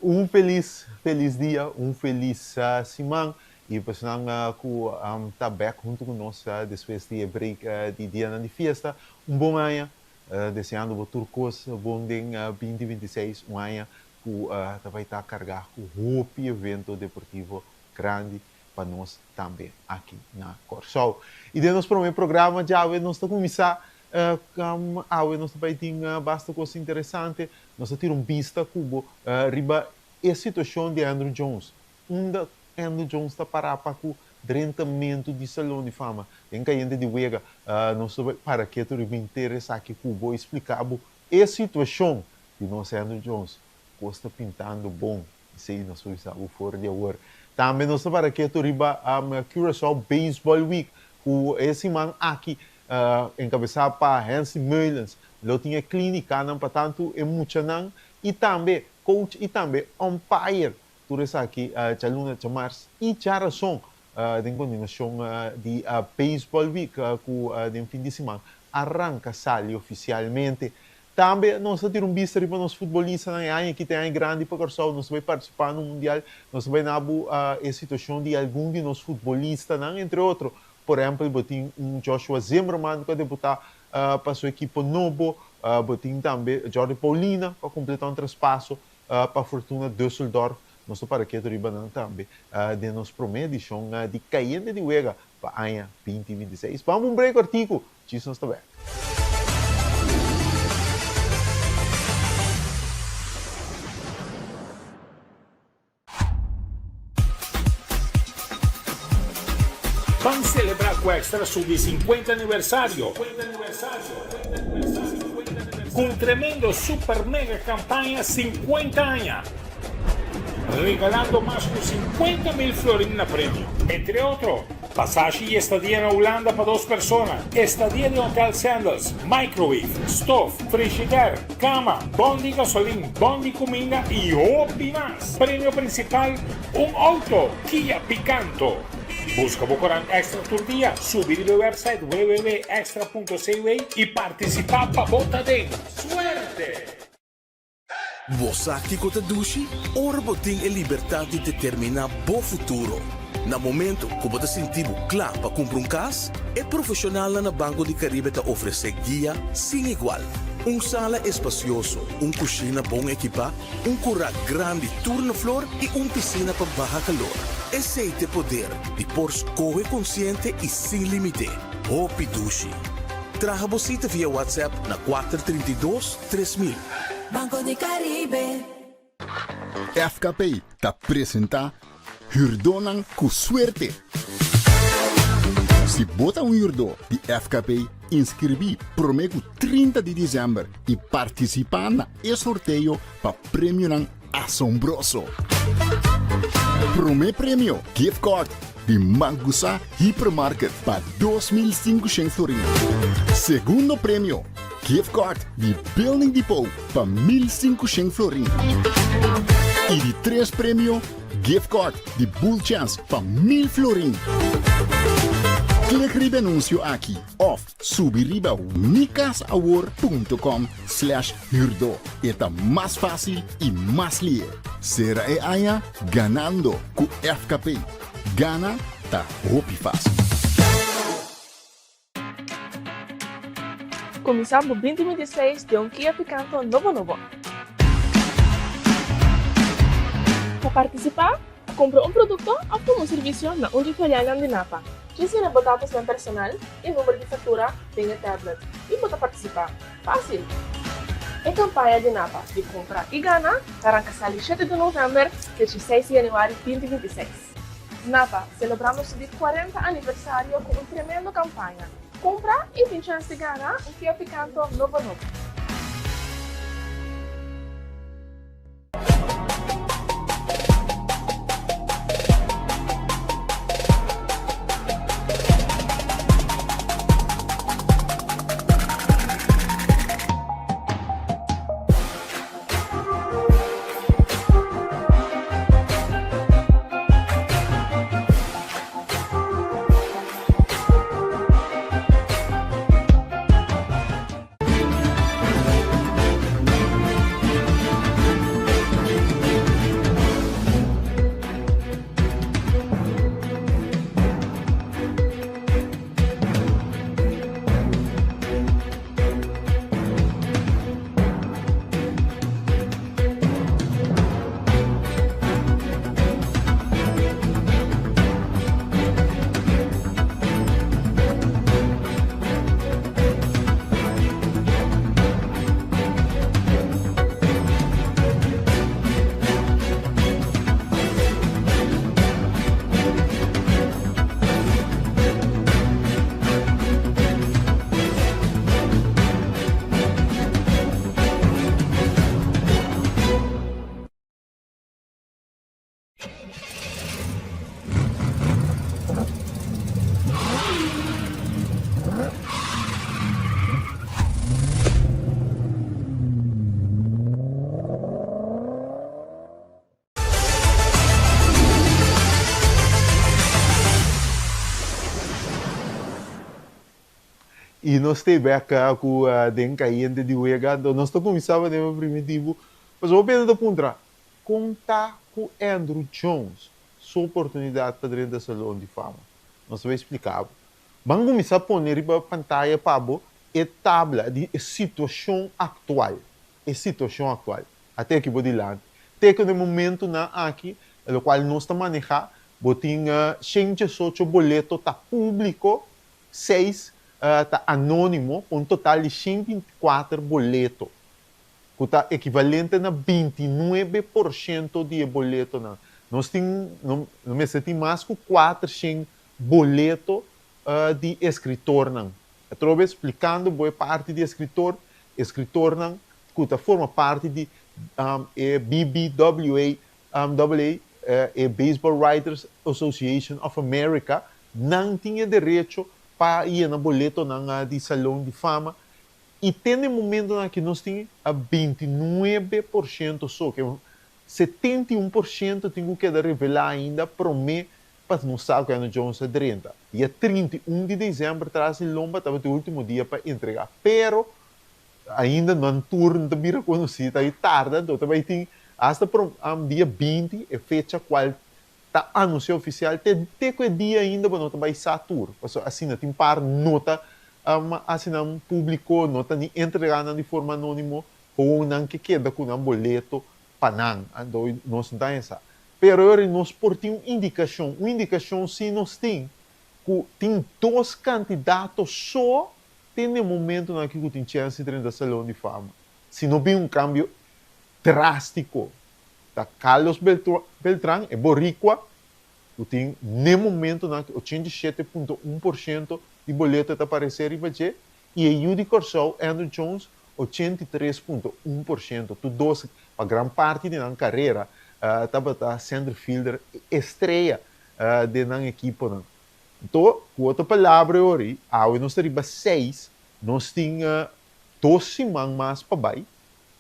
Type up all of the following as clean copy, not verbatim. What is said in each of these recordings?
Un felis felis dia, un felis siman y personan cu ta bek hunto cu nos despues di e break di dianan di fiesta, un bon aña, deseando bo tur cos bon den 2026, un aña cu ta bay ta carga cu hopi evento deportivo grandi pa nos tambe aki na Corsou. Y den nos prome programa djawe nos ta cuminsa Awe nos ta bai tin basta kos interesante. Nos ta tira un bista ku bo riba e situashon di Andruw Jones. Unda Andruw Jones ta pará pa ku drentamentu di Salon di Fama? Den kayente di wega nos ta bai para ketu riba inter esaki ku bo i splika bo e situashon di nos Andruw Jones. Kos ta pintando bon. Esei nos por bisa bo for di awor. Tambe nos ta para ketu riba Curaçao Baseball Week ku e siman aki enkabesá pa Hensley Meulens, lo tin e klínikanan pa tantu e muchanan i tambe coach i tambe umpire. Tur esaki djaluna, djamars i djarason den kontinuashon di Baseball Week ku den fin di siman a ranka sali ofisialmente. Tambe nos ta tira un bista riba nos futbolistanan e aña aki ta e aña grandi pa Kòrsou, nos ta bai partisipá na un mundial, nos ta bai na bo e situashon di algun di nos futbolistanan, entre otro Por ehempel bo tin un Joshua Zimmerman ku a debutá pa su ekipo nobo, bo tin tambe Jordy Paulina ku a kompletá un traspaso pa Fortuna Düsseldorf. Nos ta para ketu riba nan tambe den nos promé edishon di Kayente di Wega pa aña 2026. Bam un break kòrtiku, djis nos ta bèk. Ban celebra cu Extra su di 50 aniversario cu un tremendo super mega campaña 50 aña, regalando mas cu 50 mil florin na premio. Entre otro, Pasashi y estadia na Hulanda pa dos persona, estadia den Hotel Sandals, microwave, stof, frishider, cama, bon di gasolin, bon di cuminda y hopi mas. Premio principal, un auto Kia Picanto. Busca bo corant Extra tur dia, subi riba e website www.extra.cw y participa pa bo ta den. Suerte! Bo sa kiko ta dushi? Ora bo tin e libertat di determiná bo futuro. Na momento ku bo ta sinti bo kla pa kumpra un kas, e profeshonalnan na Banco di Caribe ta ofresé guia sin igual. Un sala espasioso, un kushina bon ekipá, un kurá grandi tur na flor i un pisina pa baha kalor. Esei t'e poder di por skohe konsiente i sin límite. Hopi dushi! Traha bo sita via WhatsApp na 432. 3000. Banco di Caribe. FKP ta presenta Hürdónan ku Suerte! Si bo ta un hürdó di FKP, inskribí promé ku 30 di desèmber i partisipá na e sorteo pa premionan asombroso! Promé premio, gift card di Mangusa Hypermarket pa 2500 florin. Segundo premio, gift card di Building Depot pa 1500 florin. I di tres premio, gift card di Bull Chance pa 1000 florin. Klik riba e anuncio aki of Subi riba mikasawor.com slash huurdo. E ta mas fácil i mas lihe. Sera e aña ganando ku FKP. Gana ta hopi fácil. Kuminsá bo 2026 den un Kia Picanto nobo nobo. Pa partisipá, Kumpra un produkto òf tuma un servisio na un di filialnan di Napa. Djis yena bo datosnan personal i number di faktura den e tablet i bo ta partisipá. Fásil! E kampaña di Napa di Kumpra i Gana ta ranka sali shete di novèmber te dieseis di yanüari 2026. Napa, selebrando su di kuarenta aniversario ku un tremendo kampaña. Kumpra i tin chèns di gana un Kia Picanto nobo nobo. I nos ta bek ku den kayente di wega. Anto nos ta kuminsá pa den primitivo. Pasobra hopi hende ta puntra, kon ta ku Andruw Jones su oportunidat pa drenta Salon di Fama? Nos ta bai splika bo. Ban kuminsá pone riba pantaya pa bo e tabla di e situashon aktual. E situashon aktual. Ate aki bo dilanti. Te ku den momentunan aki, lokual nos ta manehá, bo tin 118 boleto ta públiko, 6 ta anónimo, pa un total di 124 boleto, ku ta ekivalente na 29% di e boletonan. Nos tin, no mester tin mas ku 400 boleto di eskritornan. Atrobe splikando bo e parti di eskritor, eskritornan ku ta forma parti di e BBWA, AA, e Baseball Writers Association of America, nan tin e derecho pa yena boletonan di Salon di Fama. I te na e momentonan aki nos tin 29% so, ke 71% tin ku keda revelá ainda promé pa nos sa ku Andruw Jones a drenta. Dia 31 di desèmber tras di lomba tabata e último dia pa entregá, pero ainda nan tur no ta bira konosí, ta tarda, anto ta bai tin asta dia 20 e fecha kual ta anunsiá ofisial, te te ku e dia ainda bo no ta bai sa tur, pasobra asina tin par no ta hasi nan públiko, no ta ni entregá nan di forma anónimo, gewoon nan ke keda ku nan boleto pa nan, anto nos no ta haña sa. Pero e ora nos por tin un indikashon, un indikashon si nos tin ku tin dos kandidato so te na e momentonan aki ku tin chèns di drenta Salon di Fama. Si no bin un kambio drástiko, ta Carlos Beltran, e boricua, ku tin n'e momentonan aki 87.1% di boleto ta aparesé riba dje, i e yu di Kòrsou, Andruw Jones, 83.1%. Tur dos, pa gran parti di nan karera, tabata centerfielder estrea den nan ekiponan. Anto, ku otro palabra e ora ei, awe nos ta riba 6, nos tin 2 siman mas pa bai,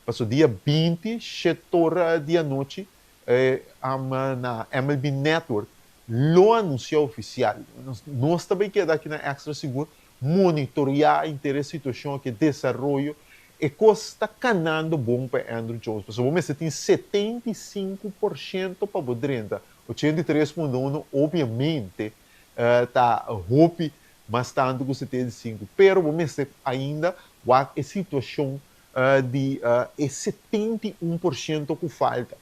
pasobra dia 20, shete ora di anochi, na MLB Network lo anunsia ofisial. Nos ta bai keda aki na Extra sigur monitoreá henter e situashon aki, e desaroyo. E kos ta kanando bon pa Andruw Jones, pasobra bo mester tin 75% pa bo drenta. 83.1 obviamente ta hopi mas tantu ku 75, pero bo mester ainda wak e situashon di e 71% ku falta.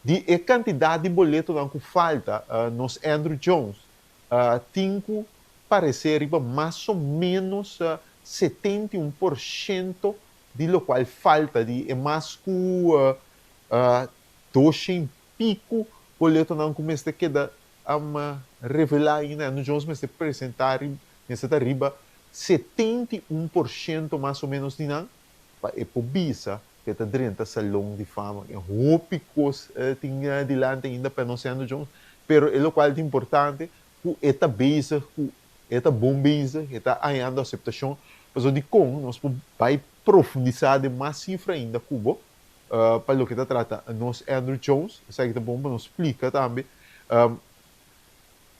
Di e kantidat di boletonan ku falta, nos Andruw Jones tin ku paresé riba mas o ménos 71% di lokual falta, di e mas ku 200 piku boletonan ku mester keda revelá ainda. Andruw Jones mester presentá, mester ta riba 71% mas o ménos di nan pa e por bisa ku e ta drenta Salon di Fama. E hopi kos tin dilanti ainda pa nos Andruw Jones, pero e lokual ta importante ku e ta bezig, ku e ta bon bezig, e ta hañando aseptashon. Pasobra dikon nos por bai profundisá den mas sifra ainda ku bo pa loke ta trata nos Andruw Jones. Esaki ta bon pa nos splika tambe.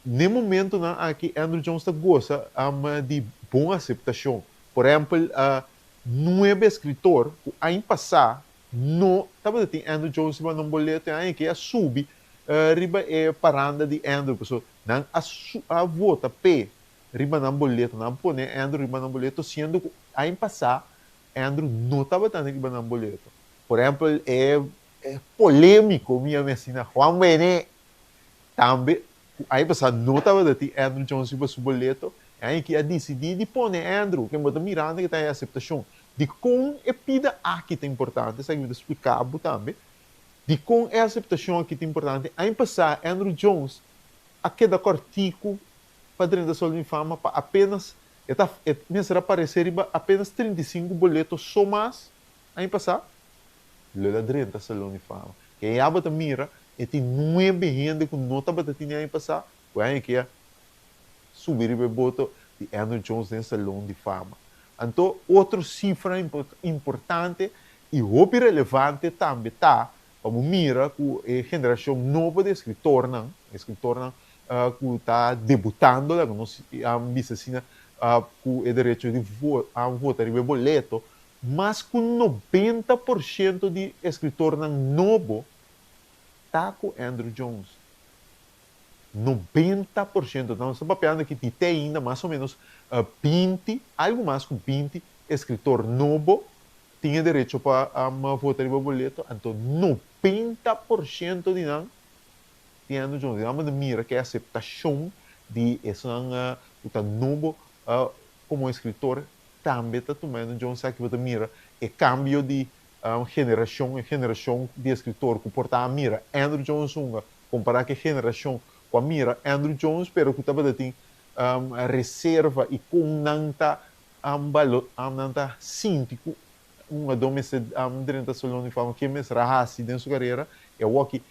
N'e momentonan aki Andruw Jones ta gosa di bon aseptashon. Por ehèmpel, nuebe eskritor ku aña pasá no tabata tin Andruw Jones riba nan boleto, e aña aki a subi riba e paranda di Andruw, pasobra nan a vota p'e riba nan boleto, nan a pone Andruw riba nan boleto, siendo ku aña pasá Andruw no tabata riba nan boleto. Por ehèmpel, e polémiko, mi a mensina, Juan Bené tambe, ku aña pasá no tabata tin Andruw Jones riba su boleto, e aña aki a disidí di pone Andruw, ken bo ta mirando ku ta e aseptashon. Dikon e pida aki ta importante? Esaki mi ta splika bo tambe. Dikon e aseptashon aki ta importante? Aña pasá Andruw Jones a keda kòrtiku pa drenta Salon di Fama pa apenas, e ta e mester a paresé riba apenas 35 boleto so mas aña pasá. Lo el a drenta Salon di Fama. Ken ya bo ta mira, e tin nuebe hende ku no tabata tini aña pasá, ku e aña aki a subi riba e boto di Andruw Jones den Salon di Fama. Anto, otro sifra importante i hopi relevante tambe ta pa bo mira ku e generashon nobo di eskritornan, eskritornan ku ta debutando, laga nos bisa asina. ku e derecho di vota riba e boleto, mas ku 90% di eskritornan nobo ta ku Andruw Jones. 90%. Nos ta papiando aki di te ainda mas o menos 20, algu mas ku 20 eskritor nobo tin e derecho pa vota riba boleto, anto 90% di nan tin Andruw Jones. Nan manda mira ku e aseptashon di esnan ku ta nobo komo eskritor tambe ta tuma Andruw Jones. Aki bo ta mira e kambio di generashon, e generashon di eskritor ku por ta a mira Andruw Jones hunga kompará ku e generashon ku a mira Andruw Jones pero ku tabata tin reserva i kon nan ta nan ta sinti ku un hungadó mester drenta Salon di Fama, ke mester a hasi den su karera. E awor-aki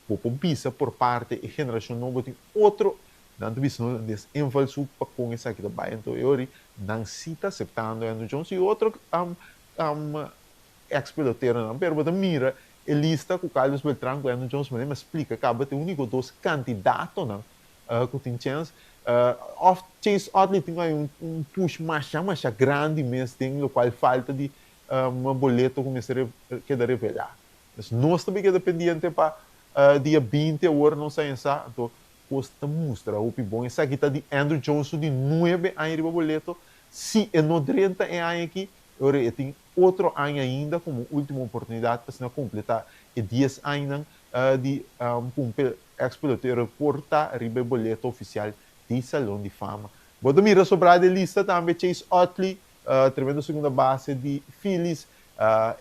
bo por bisa por parte e generashon nobo tin otro, nan ta bisa no des invalshoek pa kon esaki ta bai. Anto e ora nan si ta aseptando Andruw Jones i otro ex peloteronan, pero bo ta mira e lista ku Carlos Beltran ku Andruw Jones manera mi a splika kaba ta e úniko dos kandidatonan ku tin chèns. Òf Chase Utley tin ai un push masha masha grandi mes den lokual falta di boleto ku mester keda revelá. Pues nos ta bin keda pendiente pa dia 20 awor nos a ensa, anto kos ta mustra hopi bon. Esaki ta di Andruw Jones su di nuebe aña riba boleto. Si e no drenta e aña aki, e ora e tin otro aña ainda komo último oportunidat pa asina kompletá e dies añanan di ku un eks pelotero por ta riba e boleto ofisial di Salon di Fama. Bo ta mira sobrá den lista tambe Chase Utley, tremendo segunda base di Phillies,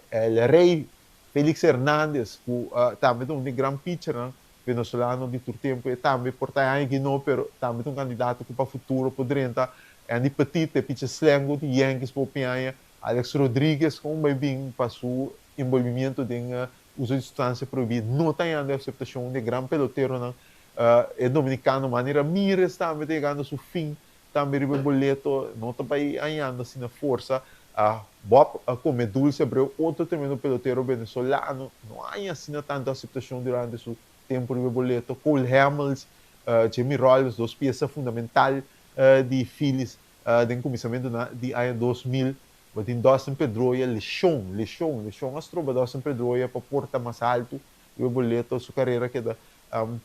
El Rey Felix Hernandez ku tambe ta un di gran pitchernan venezolano di tur tempu, e tambe por ta e aña aki no, pero tambe ta un kandidato ku pa futuro por drenta. Andy Pettitte, pitcher slengu di Yankees pa hopi aña. Alex Rodriguez kon bai bin pa su enbolbimiento den uso di sustansia prohibí no ta hañando e aseptashon di e gran peloteronan. E dominikano Manny Ramirez tambe ta yegando su fin tambe riba e boleto, no ta bai hañando asina forsa. Bob Come Dulce Abreu, otro tremendo pelotero venezolano, no a haña asina tantu aseptashon durante su tempu riba e boleto. Cole Hamels, Jimmy Rollins, dos piesa fundamental di Phillies den kuminsamentu di aña 2000. Bo tin Dustin Pedroia, leshon, leshon, leshon a stroba Dustin Pedroia pa por ta mas altu riba e boleto. Su karera keda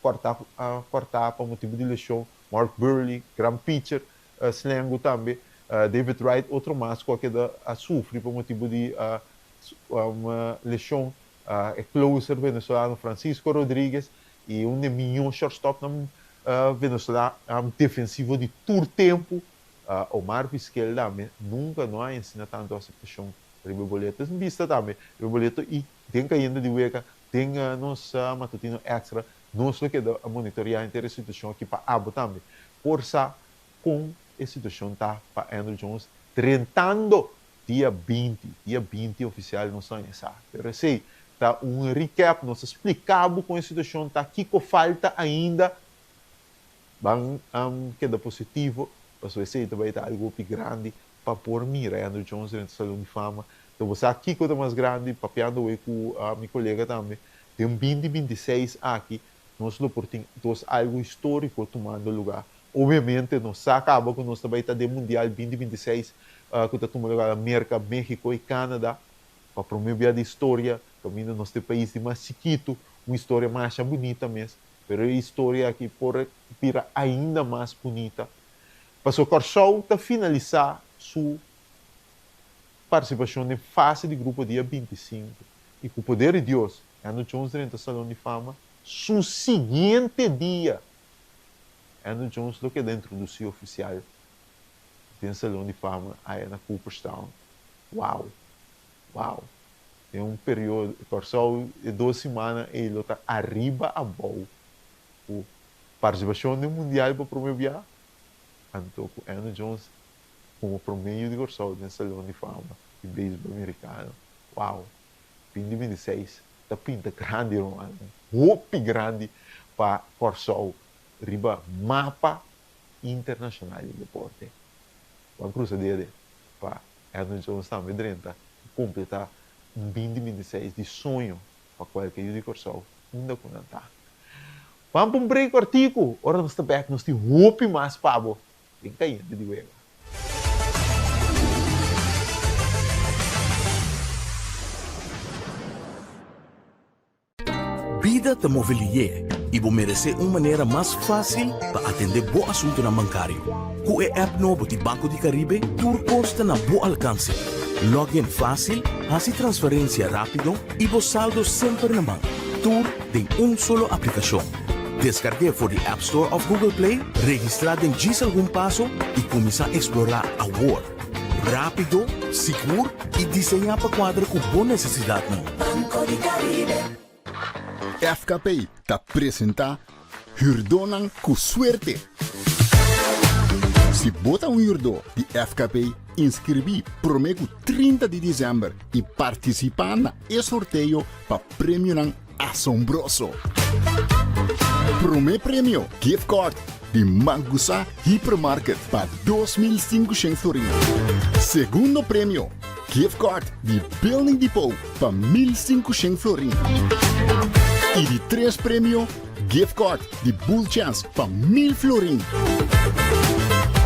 kòrtá kòrtá pa motibu di leshon. Mark Buehrle, gran pitcher, slengu tambe. David Wright, otro mas ku a keda a sufri pa motibu di leshon. E closer venezolano Francisco Rodriguez i un di e mihó shortstopnan venezolano defensivo di tur tempu, Omar Vizquel tambe nunka no a ensina tantu aseptashon riba e boleto. Es bista tambe riba e boleto i den kayendo di wega den nos matutino extra nos lo keda monitoreá henter e situashon aki pa abo tambe por sa kon e situashon ta pa Andruw Jones drentando dia 20. Dia 20 ofisial nos ta haña sa. Pero esei ta un recap, nos ta splika bo kon e situashon ta, kiko falta ainda. Ban keda positivo, pasobra esei ta bai ta algu hopi grandi pa por mira Andruw Jones den e Salon di Fama. Enton bo sa kiko ta mas grandi, papiando awor ku mi kolega tambe, den 2026 aki nos lo por tin dos algu históriko tumando lugá. Obviamente nos sa kaba ku nos ta bai ta den Mundial 2026 ku ta tuma lugá na Merka, México i Canada. Pa promé bia di historia kaminda nos ta e pais di mas chikitu, un historia masha bunita mes. Pero e historia aki por bira ainda mas bunita pasobra Kòrsou ta finalisá su partisipashon den fase di grupo dia 25 i ku poder di Dios Andruw Jones drenta Salon di Fama su siguiente dia. Andruw Jones lo keda introdusí ofisial den Salon di Fama aya na Cooperstown. Wow! Wow! Den un periodo, Kòrsou e dos simana ei lo ta ariba abou ku partisipashon den Mundial pa promé bia, anto ku Andruw Jones komo promé yu di Kòrsou den Salon di Fama di Beisbòl Merikano. Wow! 2026 ta pinta grandi rumannan, hopi grandi pa Kòrsou riba mapa internashonal di deporte. Ban krusa dede pa Andruw Jones tambe drenta i kompletá un 2026 di soño pa kualke yu di Kòrsou unda ku nan ta. Ban pa un break kòrtiku, ora nos ta bèk nos tin hopi mas pa bo den Kayente di Wega. Bida ta move lié i bo meresé un manera mas fásil pa atendé bo asuntunan bankario. Ku e app nobo di Banco di Caribe tur kos ta na bo alkanse. Log in fásil, hasi transferensia rápido i bo saldo semper na man. Tur den un solo aplikashon. Deskarg'é for di App Store òf Google Play, registrá den djis algun paso i kuminsá eksplorá awor. Rápido, sigur i diseñá pa kuadra ku bo nesesidatnan. Banco di Caribe. FKP ta presentá Hürdónan ku Suerte! Si bo ta un hürdó di FKP, inskribí promé ku 30 di desèmber i partisipá na e sorteo pa premionan asombroso! Promé premio, gift card di Mangusa Hypermarket pa 2500 florin. Segundo premio, gift card di Building Depot pa 1500 florin. I di tres premio, gift card di Bull Chance pa 1000 florin.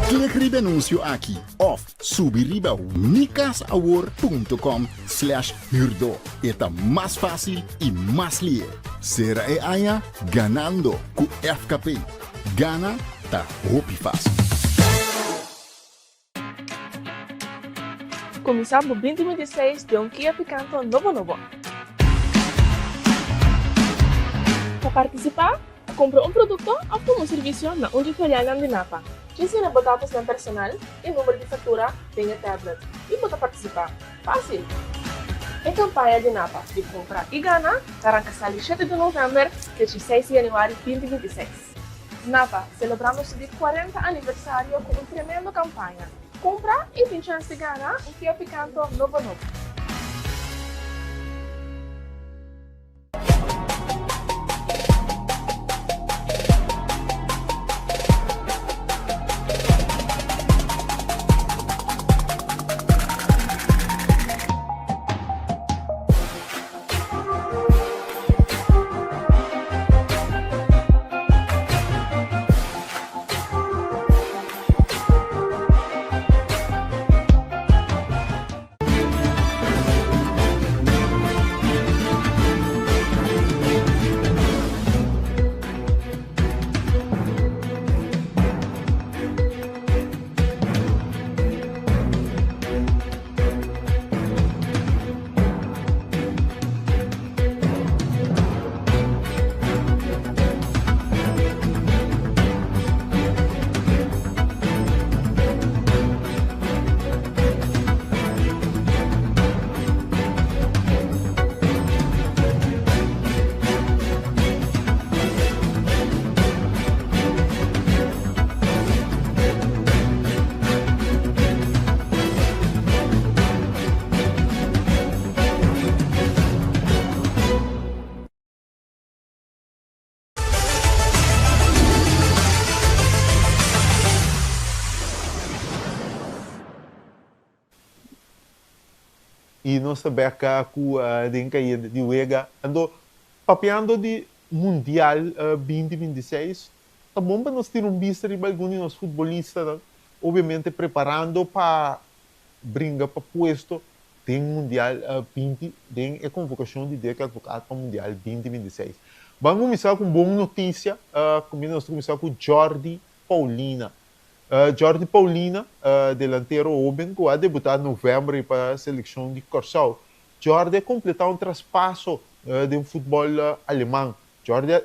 Klik riba e anuncio aki of subi riba mikasawor punto com slash huurdo. E ta mas fácil i mas lihe. Sera e aña ganando ku FKP. Gana ta hopi fácil. Kuminsá bo 2026 den un Kia Picanto nobo nobo. Pa partisipá, kumpra un produkto òf tuma un servisio na un di filialnan di Napa. Djis yena bo datosnan personal i number di faktura den e tablet i bo ta partisipá. Fásil! E kampaña di Napa di Kumpra i Gana ta ranka sali shete di novèmber te dieseis di yanüari binti 26. Napa, selebrando su di kuarenta aniversario ku un tremendo kampaña. Kumpra i tin chèns di gana un Kia Picanto nobo nobo. I nos ta bek ku den kayente di wega. Anto papiando di Mundial 2026, ta bon pa nos tira un bista riba algun di nos futbolistanan, obviamente preparando pa bringa pa puesto den Mundial 20 den e konvokashon di Dirk Advocaat pa Mundial 2026. Ban kuminsá ku un bon notisia, kuminda nos ta kuminsá ku Jordy Paulina. Jordy Paulina, delantero hóben ku a debutá novèmber pa selekshon di Kòrsou. Jordy a kompletá un traspaso den futbòl aleman. Jordy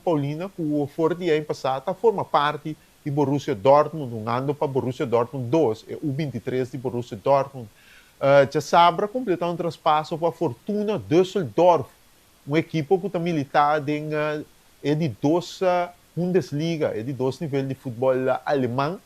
Paulina ku for di aña pasá ta forma parti di Borussia Dortmund, hungando pa Borussia Dortmund dos, e U 23 di Borussia Dortmund. Djasabra kompletá un traspaso pa Fortuna Düsseldorf, un ekipo ku ta militá den e di dos Bundesliga, e di dos nivel di futbòl aleman.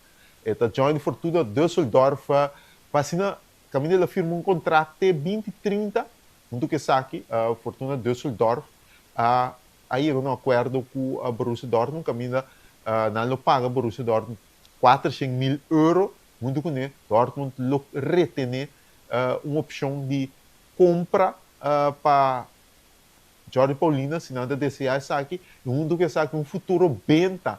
E ta join Fortuna Düsseldorf pa asina kaminda el a firma un kontrakt te 2030. Huntu ku esaki Fortuna Düsseldorf a a yega na un akuerdo ku Borussia Dortmund kaminda nan lo paga Borussia Dortmund 400.000 euro, huntu kuné Dortmund lo retené un opshon di kompra pa Jordy Paulina si nan ta deseá esaki i huntu ku esaki un futuro benta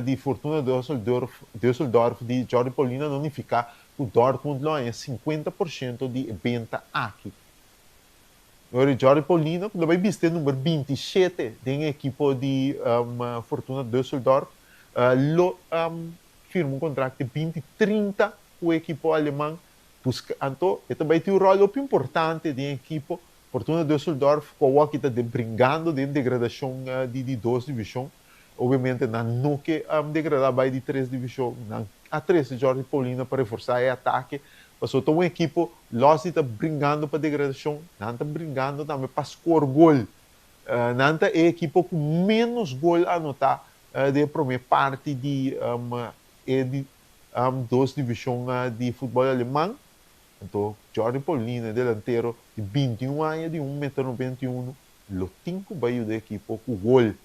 di Fortuna Düsseldorf Düsseldorf di Jordy Paulina no nifiká ku Dortmund lo haña 50 por shento di e benta aki. Ora Jordy Paulina ku lo bai bisti e number 27 den e ekipo di Fortuna Düsseldorf lo firma un kontrakt di 2030 ku e ekipo aleman. Buska anto e ta bai tin un ròl hopi importante den e ekipo Fortuna Düsseldorf ku awor ta bringando den degradashon di di dos divishon. Obviamente nan no ke degradá bai di tres divishon. Nan a trese Jordy Paulina pa reforsá e atake. Pasobra ta un ekipo lòs di ta bringando pa degradashon, nan ta bringando tambe pa skor gol. Nan ta e ekipo ku ménos gol anotá den e promé parti di e di dos divishon di futbòl aleman. Anto Jordy Paulina, e delantero di 21 aña di un meter 91, lo tin ku bai yuda e ekipo ku gol.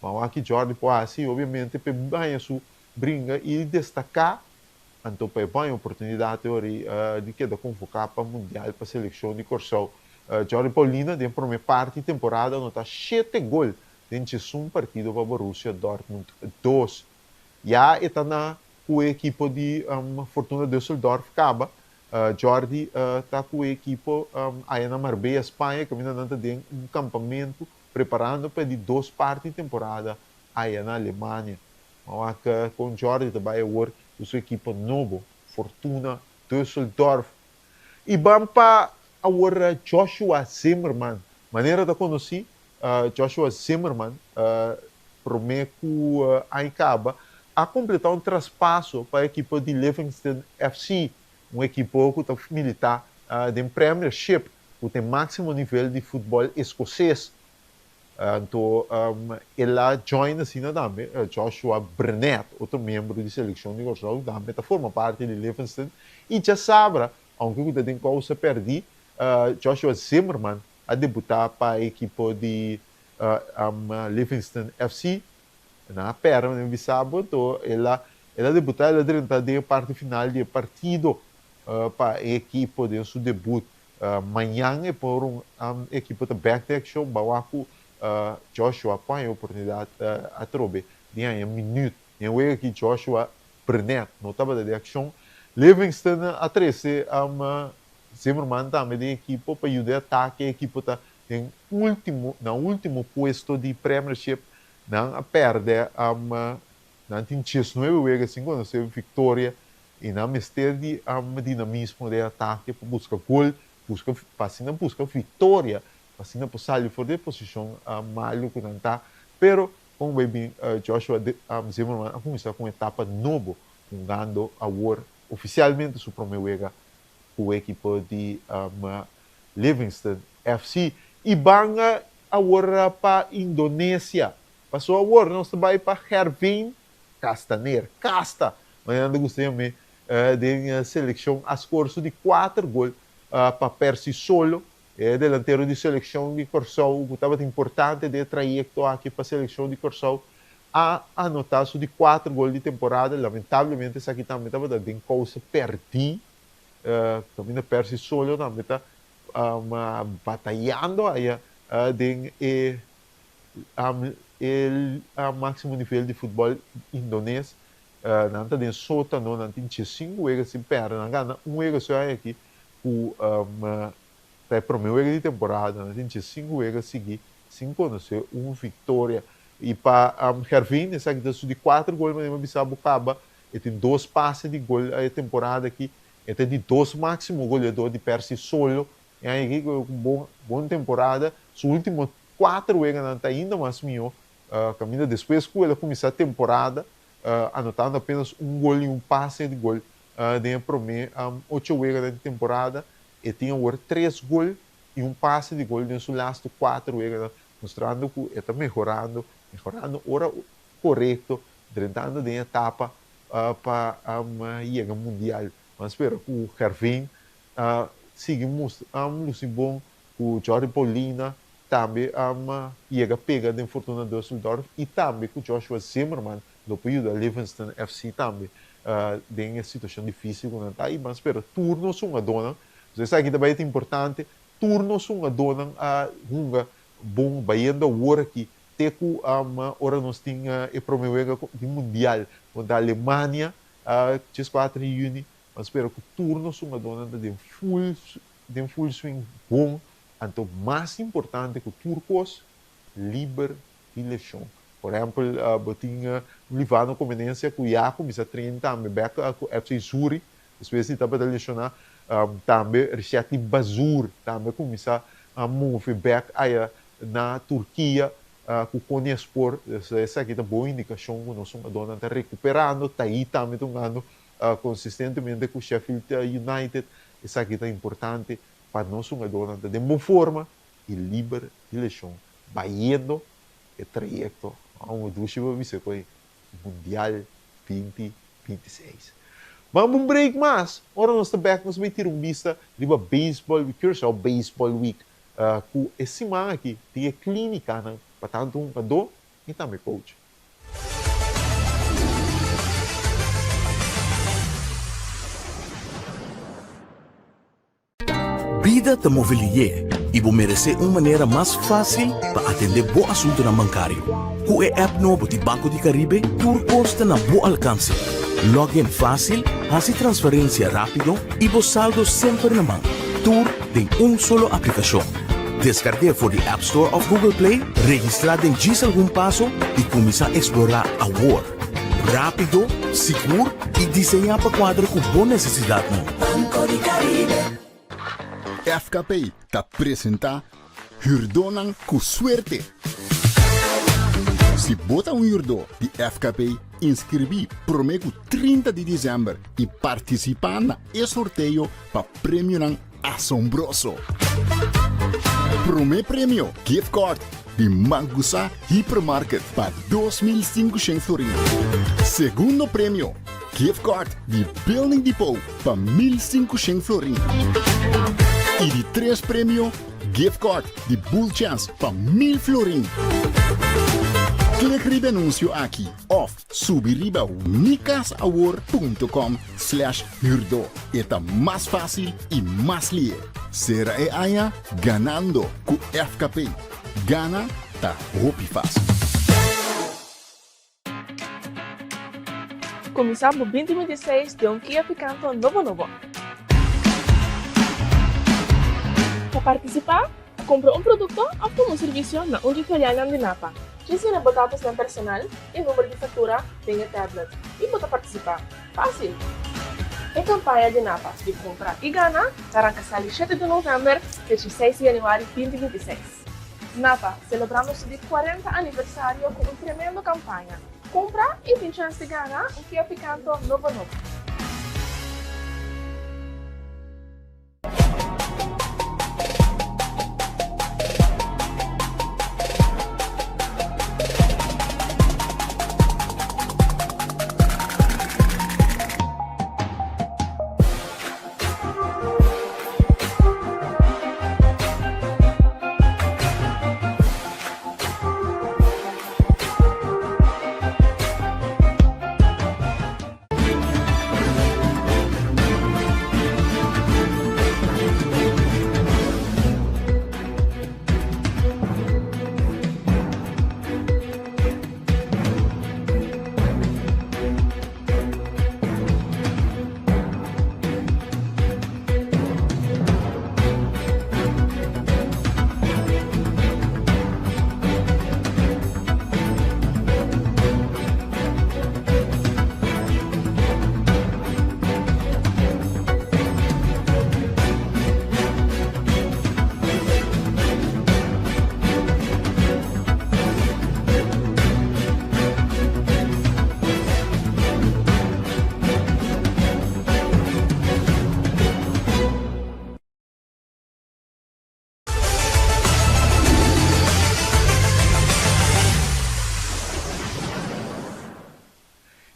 Ma aki Jordy por hasi, obviamente, pa e baña su bringa i destaká, anto pa e baña oportunidat ori di keda konvoká pa Mundial pa selekshon di Kòrsou. Jordy Paulina den promé parti di temporada anotá shete gol den 11 partido pa Borussia Dortmund dos. Ya e ta na ku e ekipo di Fortuna Düsseldorf kaba. Jordy ta ku e ekipo aya na Marbella, Spaña, kaminda nan ta den un kampamentu preparando pa e di dos parti di temporada aya na Alemania. Ma wak kon Jordy ta bai awor ku su ekipo nobo, Fortuna Düsseldorf. I ban pa awor Joshua Zimmerman. Manera ta konosí, Joshua Zimmerman promé ku aña kaba a kompletá un traspaso pa e ekipo di Livingston FC, un ekipo ku ta militá den Premiership, ku ta e máksimo nivel di futbòl eskoses. Anto el a join asina tambe Joshua Brenet, otro miembro di selekshon di Kòrsou, tambe ta forma parti di Livingston. I djasabra, ounke ku ta den kousa pèrdí, Joshua Zimmerman a debutá pa e ekipo di Livingston FC. Nan a pèrdè, mi bisa bo, anto el a el a debutá, el a drenta den e parti final di e partido pa e ekipo den su debut. Mañan e por un ekipo ta bèk den akshon, bawa ku Joshua por haña oportunidat atrobe di haña minüt. Den e wega aki Joshua Brenet no tabata den akshon. Livingston a trese Zimmerman tambe den ekipo pa yuda e atake. E ekipo ta den ultimo na ultimo puesto di Premiership. Nan a pèrdè, nan tin 19 wega sin konosé viktoria i nan mester di dinamismo den atake pa buska gol, buska pa asina buska viktoria, pa asina por sali for di e posishon malu ku nan ta. Pero kon bai bin Joshua Zimmerman a kuminsá ku un etapa nobo hungando awor ofisialmente su promé wega ku e ekipo di Livingston FC. I ban awor pa Indonesia. Paso awor nos ta bai pa Gervin Kastaneer. Kasta! Manera nan ta gusta yam'é den selekshon a skor su di kuater gol pa Percy Solo, e delantero di selekshon di Kòrsou ku tabata importante den e trayekto aki pa selekshon di Kòrsou a anotá su di kuater gol di temporada. Lamentablemente esaki tambe tabata den kousa pèrdí. Kaminda Percy Solo tambe ta batayando aya den e e máksimo nivel di futbòl indones. Nan ta den sótano, nan tin 15 wega sin pèrdè. Nan gana un wega so aña aki ku ta e promé wega di temporada. Nan tin 15 wega sigui sin konosé un viktoria. I pa Gervin esaki ta su di kuater gol manera mi a bisa bo kaba. E tin dos pase di gol e temporada aki. E ta di dos máksimo goleador di Persis Solo e aña aki ku un bon temporada. Su último kuater weganan ta ainda mas mihó kaminda despues ku el a kuminsá temporada anotando apenas un gol i un pase di gol den e promé ocho weganan di temporada. E tin awor tres gol i un pase di gol den su lastu kuater weganan, mustrando ku e ta mehorando, mehorando ora korekto, drentando den etapa pa yega mundial. Ban spera ku Gervin sigui mustra lusi bon, ku Jordy Paulina tambe yega pega den Fortuna Düsseldorf i tambe ku Joshua Zimmerman lo por yuda Livingston FC tambe den e situashon difísil ku nan ta. I ban spera tur nos hungadónan, pasobra esaki ta bai ta importante, tur nos hungadónan a hunga bon bayendo awor aki te ku ora nos tin e promé wega di mundial kontra Alemania 4 di yüni. Ban spera ku tur nos hungadónan ta den full den full swing bon. Anto mas importante ku tur kos, liber di leshon. Por ehèmpel, bo tin un Livano Comenencia ku ya a kuminsá train tambe bèk ku FC Zurich despues di tabata leshoná. Tambe Richetti Bazoer tambe a kuminsá move bèk aya na Turkia ku Konyaspor. Esaki ta bon indikashon ku nos hungadónan ta rekuperando. Taí tambe ta hungando konsistentemente ku Sheffield United. Esaki ta importante pa nos hungadónan ta den bon forma i liber di leshon bayendo e trayekto a un dushi pa bisa ku e Mundial 2026. Ban un break mas, ora nos ta bek nos bai tira un bista riba Baseball Week, Curaçao Baseball Week, ku e siman aki tin e klínikanan pa tantu hungadó i tambe coach. Bida ta move lié i bo meresé un manera mas fásil pa atendé bo asuntunan bankario. Ku e app nobo di Banco di Caribe tur kos ta na bo alkanse. Log in fásil, hasi transferensia rápido i bo saldo semper na man. Tur den un solo aplikashon. Deskarg'é for di App Store òf Google Play, registrá den djis algun paso i kuminsá eksplorá awor. Rápido, sigur i diseñá pa kuadra ku bo nesesidatnan. Banco di Caribe. FKP ta presentá Hürdónan ku Suerte! Si bo ta un hürdó di FKP, inskribí promé ku 30 di desèmber i partisipá na e sorteo pa premionan asombroso! Promé premio, gift card di Mangusa Hypermarket pa 2500 florin. Segundo premio, gift card di Building Depot pa 1500 florin. I di tres premio, gift card di Bull Chance pa 1000 florin. Klik riba e anuncio aki of Subi riba mikasawor.com slash huurdo. E ta mas fácil i mas lihe. Sera e aña ganando ku FKP. Gana ta hopi fácil. Kuminsá bo 2026 den un Kia Picanto nobo nobo. Pa partisipá, Kumpra un produkto òf tuma un servisio na un di filialnan di Napa. Djis yena bo datosnan personal i number di faktura den e tablet i bo ta partisipá. Fásil! E kampaña di Napa di Kumpra i Gana ta ranka sali shete di novèmber te 16 di yanüari 2026. Napa, selebrando su di 40 aniversario ku un tremendo kampaña. Kumpra i tin chèns di gana un Kia Picanto nobo nobo.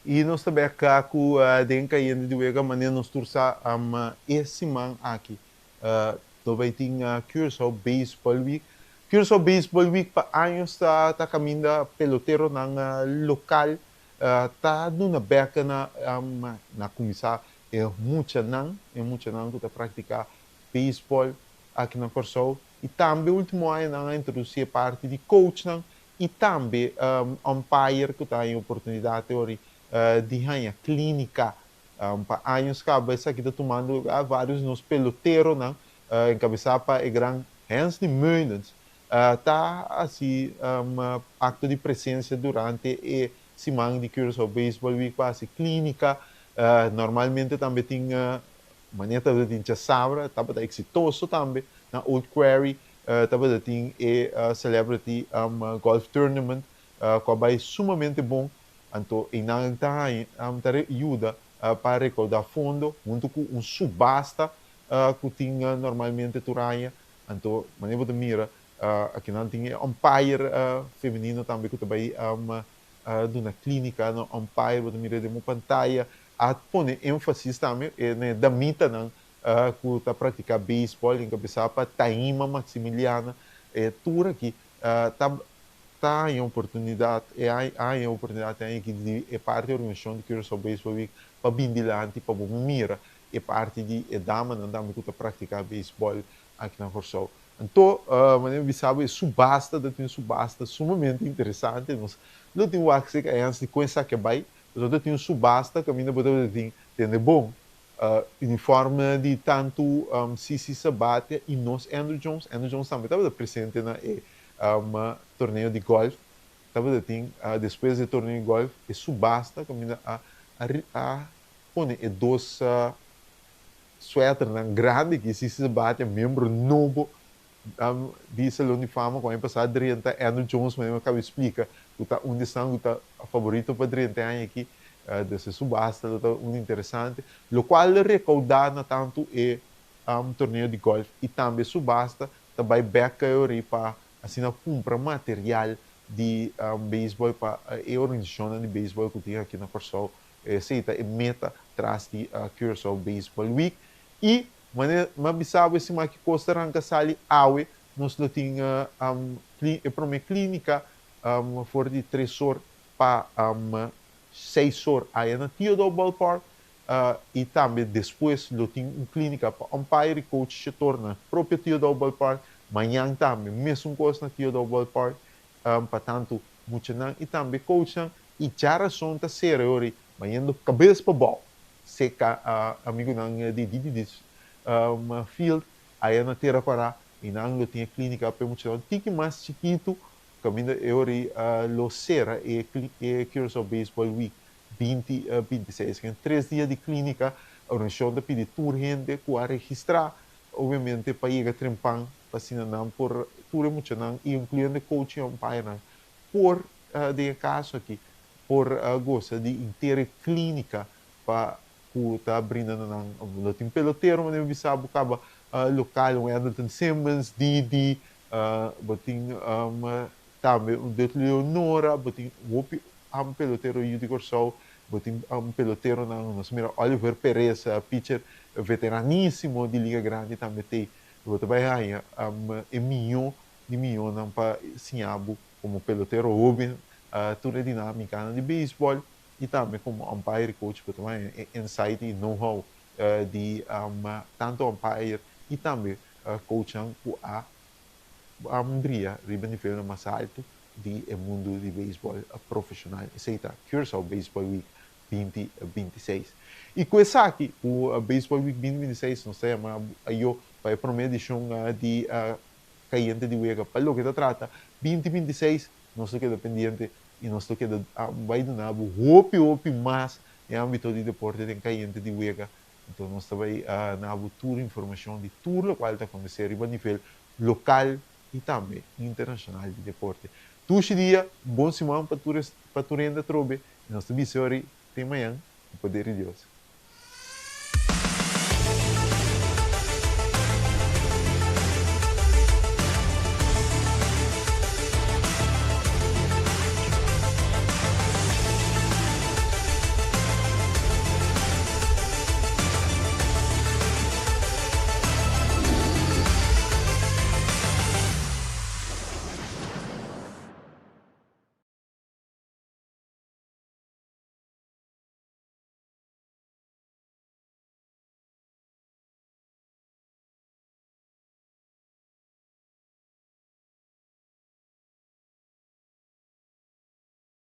I nos ta bek ku den kayente di wega manera nos tur sa e siman aki lo bai tin Curaçao Baseball Week. Curaçao Baseball Week pa años ta ta kaminda peloteronan lokal ta duna bek na na kuminsá e muchanan e muchanan ku ta praktiká beisbòl aki na Kòrsou i tambe último aña nan a introdusí e parti di coachnan i tambe umpire ku ta haña oportunidat te ora di haña klínika. Pa años kaba esaki ta tumando lugar, vários di nos peloteronan enkabesá pa e gran. Hensley Meulens ta hasi akto di presensia durante e siman di Curaçao Baseball Week pa hasi klínika. Normalmente tambe tin manera tabata tin djasabra, tabata eksitoso tambe na Old Quarry, tabata tin e Celebrity Golf Tournament ku a bai sumamente bon. Anto einan ta haña ta yuda pa rekoudá fondo huntu ku un subasta ku tin normalmente tur aña. Anto manera bo ta mira akinan tin e umpire femenino tambe ku ta bai duna klínika na umpire. Bo ta mira den bo pantaya a pone énfasis tambe na e damitanan ku ta praktiká beisbòl enkabesá pa Taima Maximiliana. E tur aki ta ta haña oportunidat e a haña oportunidat e aña aki di e parti organisashon di Curaçao Baseball Week pa bin dilanti pa bo mira e parti di e damanan tambe ku ta praktiká beisbòl aki na Kòrsou. Anto, manera mi bisa bo, e subasta ta tin un subasta sumamente interesante. Nos lo tin wak seka e ans di kon esaki a bai, pasobra ta tin un subasta kaminda bo tabata tin tende bon uniforme di tantu Sisi Sabathia i nos Andruw Jones. Andruw Jones tambe tabata presente na e torneo di gòlf. Tabata tin despues di e torneo di gòlf e subasta kaminda a a pone e dos suèternan grandi ki Sisi Sabathia, miembro nobo di Salon di Fama ku aña pasá drenta, Andruw Jones manera mi a kaba di splika ku ta un di esnan ku ta favorito pa drenta e aña aki. Dus e subasta lo ta un interesante, lokual lo rekoudá na tantu e torneo di gòlf i tambe e subasta ta bai bèk kayorí pa asina kumpra material di beisbòl pa e organisashonnan di beisbòl ku tin aki na Kòrsou. Esei ta e meta tras di Curaçao Baseball Week. I manera mi a bisa bo e siman ki kos ta ranka sali awe, nos lo tin e promé klínika for di tres or pa seis or aya na Theodore Ballpark i tambe despues lo tin un klínika pa umpire i coach shetor na propio Theodore Ballpark. Mañan tambe mesun kos na Theodore Ballpark pa tantu muchanan i tambe coachnan. I djarason ta sera e ora ei bayendo kabes pa bou seka amigunan di DDD Field aya na Tera Pará i nan lo tin e klínika pa e muchanan tiki mas chikitu kaminda e ora ei lo sera e Curaçao Baseball Week 2026. Ken tres dia di klínika, organisashon ta pidi tur hende ku a registrá obviamente pa yega trempan pa asina nan por tur e muchanan inkluyendo e coach i umpirenan por den e kaso aki por gosa di inter e klínika pa ku ta brinda na nan. Lo tin pelotero manera mi bisa bo kaba lokal, un Andrelton Simmons, Didi, bo tin tambe un Dudley Leonora, bo tin hopi pelotero yu di Kòrsou, bo tin peloteronan, nos mira Oliver Perez, pitcher veteranísimo di Liga Grandi tambe t'ei. Bo ta bai haña e mihó di mihónan pa siña bo komo pelotero hóben tur e dinámikanan di beisbòl i tambe komo umpire i coach bo ta haña e insight i know-how di tantu umpire i tambe coachnan ku a bria riba nivelnan mas altu di e mundu di beisbòl profeshonal. Esei ta Curaçao Baseball Week 2026. I ku esaki, ku Baseball Week 2026, nos ta yama ayo pa e promé edishon di Kayente di Wega. Pa loke ta trata 2026, nos lo keda pendiente i nos lo keda bai duna bo hopi hopi mas den ámbito di deporte den Kayente di Wega. Anto nos ta bai na bo tur informashon di tur lokual ta akontesé riba nivel lokal i tambe internashonal di deporte. Dushi dia, bon siman pa tur pa tur hende atrobe i nos ta bisa ori te mañan ku poder di Dios.